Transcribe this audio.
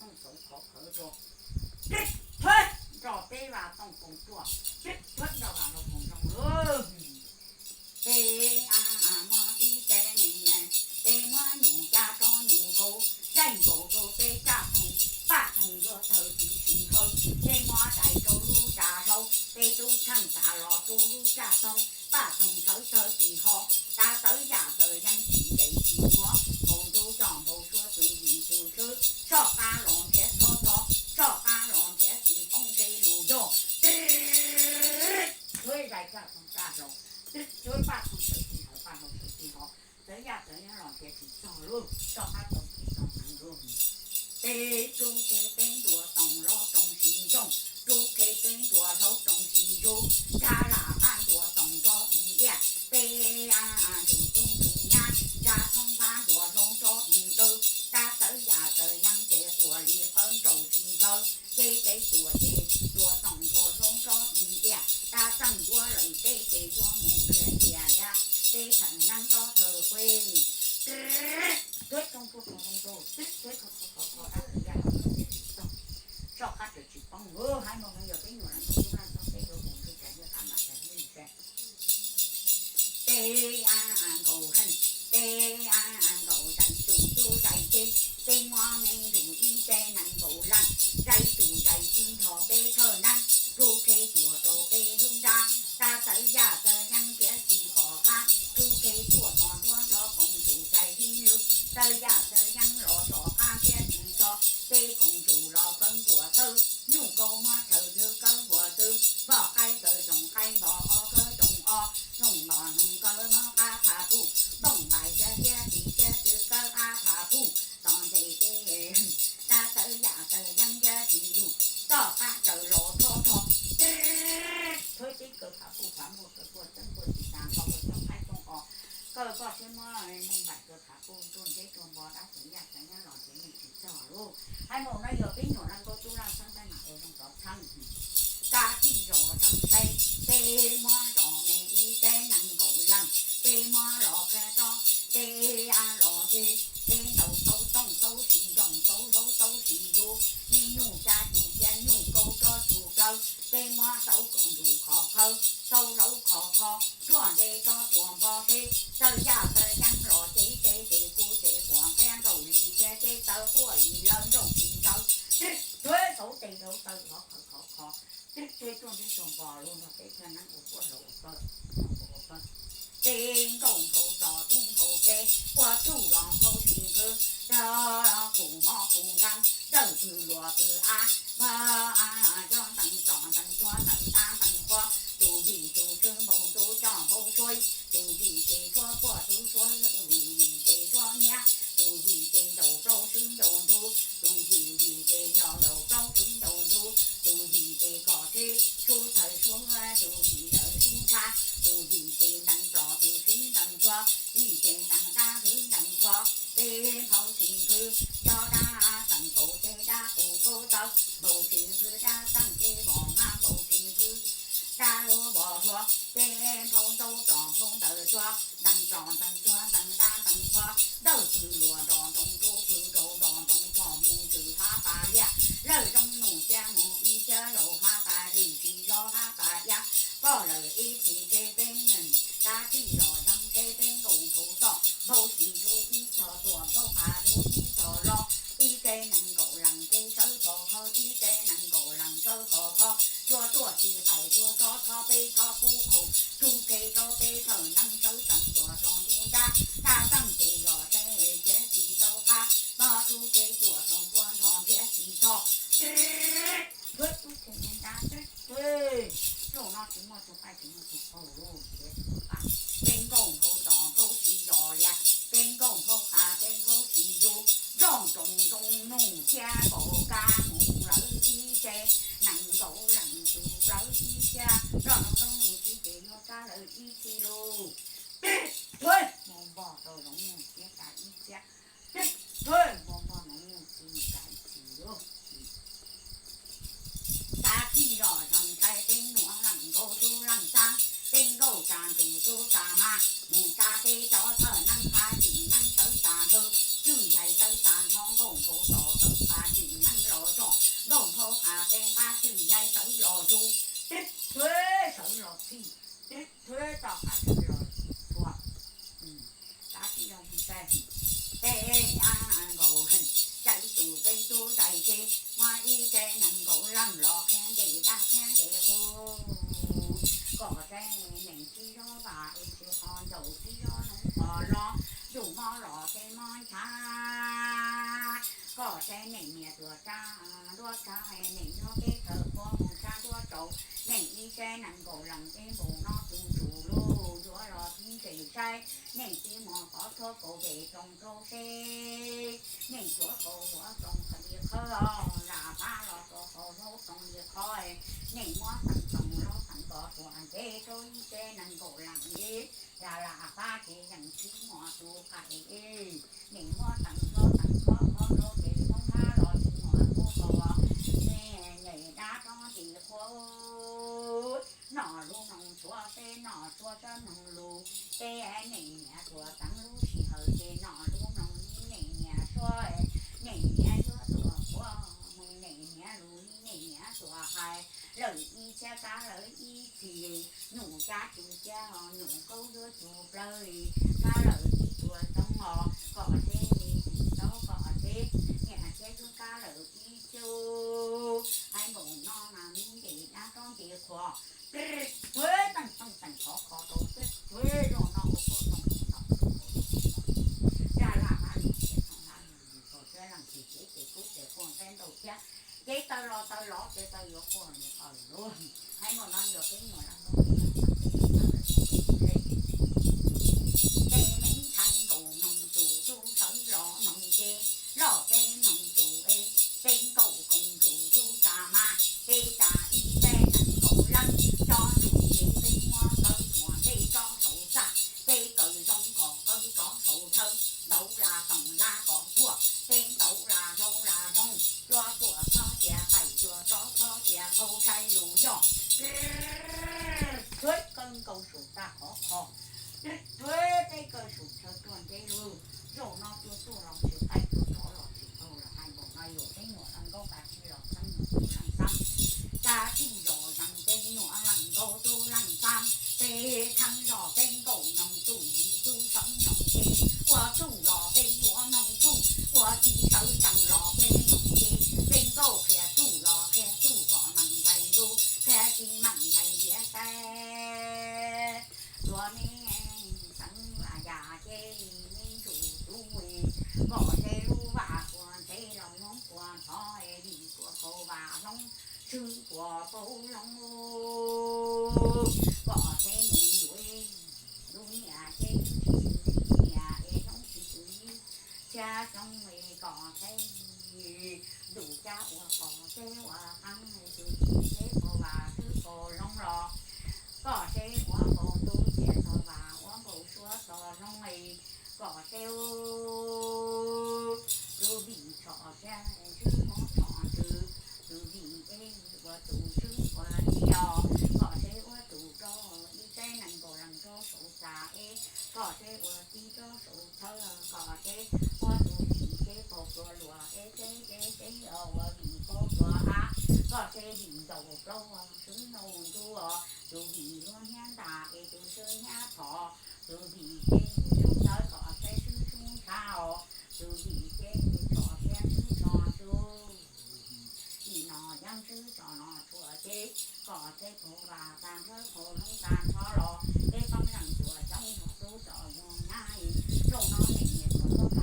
Thawb khov khawv rau, thawb nrog peb vas tooj koom ruaj, thawb nrog vas laug koom zoo lawm. Peb a muaj ib tsev neeg, peb muab nyuj cab rau nyuj kaus, zaij nkaus rau peb raj thooj, paj thooj yuav tawg tsis tsis hawv, peb muab dais rau lub raj hlau, peb tub tsheej tas los rau lub raj toog, paj thooj sawv tawg tsis ho, tav txawv yam txawv yeeb tsis ntes tsis muab, npau ntuj coj npau suav tus yim tus swb, soj qab los nrhiav txhob txhob, soj qab los nrhiav tsis poob ntsej lus yog. Tsuav zais raj thooj raj hlau, tsuav paj thooj sawv tsis hawv paj hlau sawv tsis ho, txawv yam txawv yeeb los nrhiav tsis txog lub, soj qab tau tsis tau hneev lub. Peb rub qhe peb ntuas toom los roos tsis ntsoog, rub qhe peb ntuas hlau roos tsis zug, nrab lam qab ntuas toom nrov thooj tiaj, peb a ntsuj tub ntsuj nyab, nrab thoob qab ntuas hlau nrov thooj tw, tab txawv yam txawv yeeb ces tuam li qawv nraum tsis ntsawv, ces kev tuam ces ntuas toom ntuas hlau nrov thooj tiaj, tab txeej yuav lawm peb ces yuav mus nrhiav tiaj liab, peb tseem neeb nrov thawj qe. Tuav rooj tuaj txog zoo rau, tuav txog txog txog txog dab txawv yam txawv yeeb tsis txog, soj qab raws tsis poob. Hais mus no yog peb nyuam leej tub leej xeeb peb yuav mus nrhiav tiaj liab qab mam tiaj liab tse. Peb a nkaus heej, peb a nkaus zais tus tub zais teb, peb muab me ntsuj ib tsev nees nkaum leej, zais tus zais tib nrho peb thawj neeb, rub qhe tuaj rau peb lub nrab, tab txawv yam txawv yeeb nrhiav tsis pom qab, rub qhe tuaj txog nruab nrho koom tus zais tib lwm, txawv yam txawv yeeb los rov qab nrhiav tsis txog, peb koom tus los kawg nkuas tawg, nyuj kaus muab chaw twg kawg nkuas twg, poj qaib kawg tsoom qaib npog ob kawg tsoom ob, noog npog noog kawg mob qab phav puj, npoo npais tiab tiab tsis tiab twg kawg qab phav puj, tos ntes ces tab txawv yam txawv yeeb nrhiav tsis lug, toj qab raws los rho rho. Thawb teb kawg phav puj phav muaj kawg tuaj txeeb tuaj tsis tas npog kawg tsoom qaib tsoom ob, kawg koj siab muab npoo npais kawg phav puj tuaj nrhiav tuaj npog dab txawv yam txawv yeeb los nrhiav yeej tsis txog lub. Hais mus no yog peb nyuam leej tub leej xeeb peb mam ua zoo rov txheeb. Kab tij zos tseem saib, peb muab zos me ib tsev nees nkaum leej, peb muab los qhia tsob, peb a los tsev, peb ntaus tau tooj tau sis nroog tau hlau tau sis yus, me nyuj cab tus kiag nyuj kaus rov tus plawv, peb muab tau koom tus khov khawv, tau hlau khov kho, ruaj ntseg tsob tuam npog seb, txawv yam txawv yeeb los ces ces ces kuv ces quav nqaij nraum li thiab ces txawv quaj li lawv nraum tsis ntsawv. Tuav tau tes rau taw hov khawv khov kho, tuav tuaj nrhiav tuaj npog lug nrog peb thawj neeb ua puab hlau ua pawg, ua pawg. Peb nkauj nphau tos tub nphau peb, ua tsuj los nphau tsis nphwv, khuv mob khuv nkeeg, dawb pwg luas pwg av, cov ntees tsom ntees tuag ntees dab ntees qhuav, tus yim tus swb npau ntuj coj npau suav, tus yim ces suav quaj tus suav, tus yim ces suav nyiav, tus yim ces ncaus plaub swb ncaus ntug, tus yim yim ces yog ncaus plaub swb ncaus ntug, tus yim ces kom tsheb sub tawg sub, tus yim yawm sub ntshav, tus yim ces ntees plos tus swb ntees tuag, yim ces ntees dab swb ntees qhuav, peb nphau tsis nphwv, cov dab teem kaus ces dab qus kaus taw, nphau tsis nphwv dab teem ces vos hmab, nphau tsis nphwv dab luag vos hluas, peb nphau ntau plos nphau ntawv tuag, ntees plos ntees tuag ntees dab ntees qhuav, dawb pwg luas nrov ntoo, rau pwg rau nrov ntoo, txog mus tshwm hav pas liaj, lawv zoo num cia mus ib cia zaum hav pas zws, tsis zov hav pas iab, koj lawm ib txhis ces peb neeg, kab tij zos zeeg ces peb nkauj nphau tos, nphau tsis zuj ib txhos tuaj, nphau qab zuj ib txhos los, ib tsev nees nkaum leej ces sawv khov kho, ib tsev nees nkaum leej sawv khov kho, tsuas tuaj tsis qaim tsuas tso txhob peb txhob pub qaug, rub qhe rau peb thawj neeb sawv tsees tuaj rau ntuj nrab, dab teem ces zos tsev tsis tau qab, mob rub qhe tuaj rau nruab nrho nrhiav tsis txog. Tuav tub qhe ntuj nrab, zaum no tsis muaj tus qaij tsis muaj tus qaug lawm, nrhiav tsis tau qab. Peb nkauj nphau tos nphau tsis zos lias, peb nkauj nphau qab peb nphau tsis zuj, nroj ntsoov ntsoov num thiab nkaus kab mus lawv ib tsev, nees nkaum leej tus plawv ib txhia, nroj ntsoov ntsoov num tsis ces yuav kab lawv ib txhis lug. Tuav mus npog tau zoov num thiab kab ib txhia, tuav mus npog zoov num tsis kab ib txhis lug. Kab tij zos zeeg saib peb nyuam leej nkauj tub leej xeeb, peb nkauj tsa ntsuj tub tsa mab, mus tsa peb cov thawj neeb qab tsis neeb sawv tas ntxhw, tswj yais sawv tas nthov nkauj nphau tos tawm qab tsis neeb saib neej niam tuag sab nruab sab, neej nyob teb chaws qhuav moog sab nruab tsaus, neej ib saib nees nkaum leej ib npaum no tus ntsuj lug yuav los pib ntseeg saib, neej tib muag qhov tshuab kaum peb rau rau seb, neej tshuab kaum huab rau qhov li qhov, lam pab los rau qhov hlaub rau li qhov, neej muab teem tsoom los teem kos tuam ntev rau ib saib nees nkaum leej li, yog lam pab ces yeej tib muag tus qaim, neej muab teem hlob teem khov khov rau ces poob hab los tib muag tus qaum, neej dab rov nti qhuav noj lub mloog tshuab peb noj tshuab sab mloog lug, peb neej niam tuam teev lub sij hawm ces noj lub mloog li neej niam suab, neej niam yuav tuam qhuav moog neej niam lug li neej niam tuam hais, lawm ib txhiab kab lawm ib txhis, nyuj cab tsum cab nyuj kaub yuav tsum plawg, kab lawm ib tuam toob os kom seb, tau kom seb, niam thiab tub kab lawm ib txhiab, hais npaum no mas mi ntes dab rov nti qhuav, teem teem teem khov kho rau peb, zaum no ua kom toom toom toom, rag laj hab lug ces toom hab lug, txog sab leej txim ces ces kub ces quaj nqeb ntau thiab, ces taw los taw lov ces taw yuav quaj li qhov lug. Hais npaum no yog peb nyuam leej nkaub peb leej txheeb peb leej txheeb peb leej txheeb, peb meej ntshai nkaus noog tus tub sawv los noog ces, los peb noog tus es, peb nkaum koom tus tub tsa mas, peb tsa ib peb nees nkaum leej, tso ntsum ces peb muab kaw puag ntej tso saum txaj, peb kaw zoo kom kaw rov saum thawv, ntau las toom las kom thuam, peb ntau las zoo las zoo, cua tuam txhob cia qaim, cua tso txhob cia qhau, saib lus yog. Txhua kaw nkaus saum txaj qhov kho, txhua peb kaw saum chaw tuaj ntev lug, zaum no cua tuaj los tsis qaij, cua rov los tsis qhau lawm. Hais npaum no yog peb nyuam leej nkaub kav tsij los txheeb nyuam tub leej txheeb, kav tsij zom zees peb nyuam leej nkaub tub leej txheeb, peb txheeb zog peb nkaum noog tus yim tub sawv noog ces, ua txuj los peb yuav noog txuj, ua txiv sawv tsees los peb noog ces, peb nkaum qhia txuj los qhia txuj kom meej ntshai ntxub, qhia tsis meej ntshai ntiav saib. Tuav me xeev vaj yam ces me ntsuj tub, kom seb lub vaj puag ntxheb los hloov puag nrho, vim puag kaum vaj hloov, swb puag paum hloov, kom seb me yuav lub niam ces tsis txwv li niam es hloov tsis txwv li txhiab xyoo, kom seb ntuj cab ua kom seb ua qeeb, tus txiv seb puag vaj swb puag hloov los, kom seb ua npaum ntub ces txog vaj ua npaum suav txog hloov, kom seb tus vim tshom siab swb hmoov tshom ntsws, tus vim es ua tus swb ua txiv os, kom seb ua tus rau ib teb nees nkaum leej rau saum txaj es, kom seb ua txiv rau saum thawv, kom seb ua tus vim seb paug pluas luag es seb seb seb ua vim paug pluas av, kom seb vim ntaus plaub swb ntuj ntuj, tus vim luag hnyiab ntaj es tus swb hnyiab thov, tus vim ces swb ntawd kom seb swb swb ntshav os, tus vim ces tshom siab swb tshom ntsws, vim no yeej swb tshom no tshua ces, kom seb paug vaj tag nrho paug hloov tag nrho los, peb poob leej tuam xyoob tub txom muag nyab, zaum no neej niam